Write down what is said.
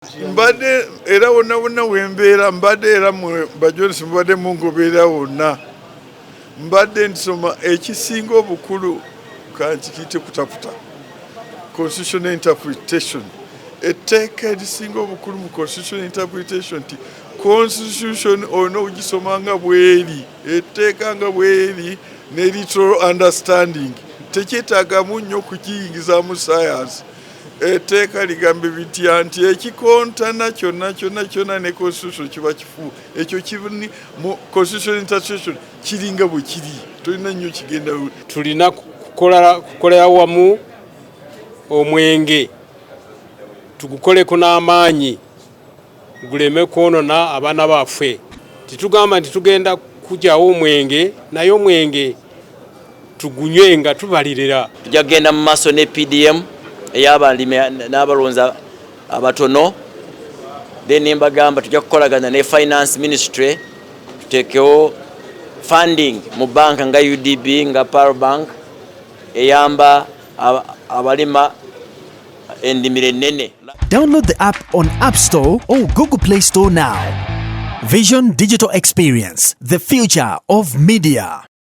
Mbadde era wonna wonna wembeera, mbadde era mwe bajournalist mubadde mungoberera wonna, mbadde nsoma. Ekisinga obukulu kankiyite kutaputa, constitutional interpretation. Etteeka erisinga obukulu mu constitutional interpretation nti constitution olina okugisoma nga bweri, etteeka nga bweri ne literal understanding. Tekyetaagamu nnyo kukiyingizaamu science. Etteeka ligamba bitya? Nti ekikontana kyonna kyonna kyonna ne constitution kiba kifu. Ekyo kiri mu constitution interpretation, kiringa bwe kiri, tolina nnyo kigenda. Tulina kukolera wamu, omwenge tugukoleko n'amaanyi guleme kwonona abaana baffe. Titugamba nti tugenda kugyawo omwenge, naye omwenge tugunywe nga tubalirira. Tujja kugenda mu maaso ne PDM ey'abalimi n'abalunzi abatono. Then mbagamba tujja kukolagana ne Finance Ministry, tuteekewo funding mu banka nga UDB, nga Pearl Bank, eyamba abalima endimiro ennene. Download the app on App Store or Google Play Store now. Vision Digital Experience, the future of media.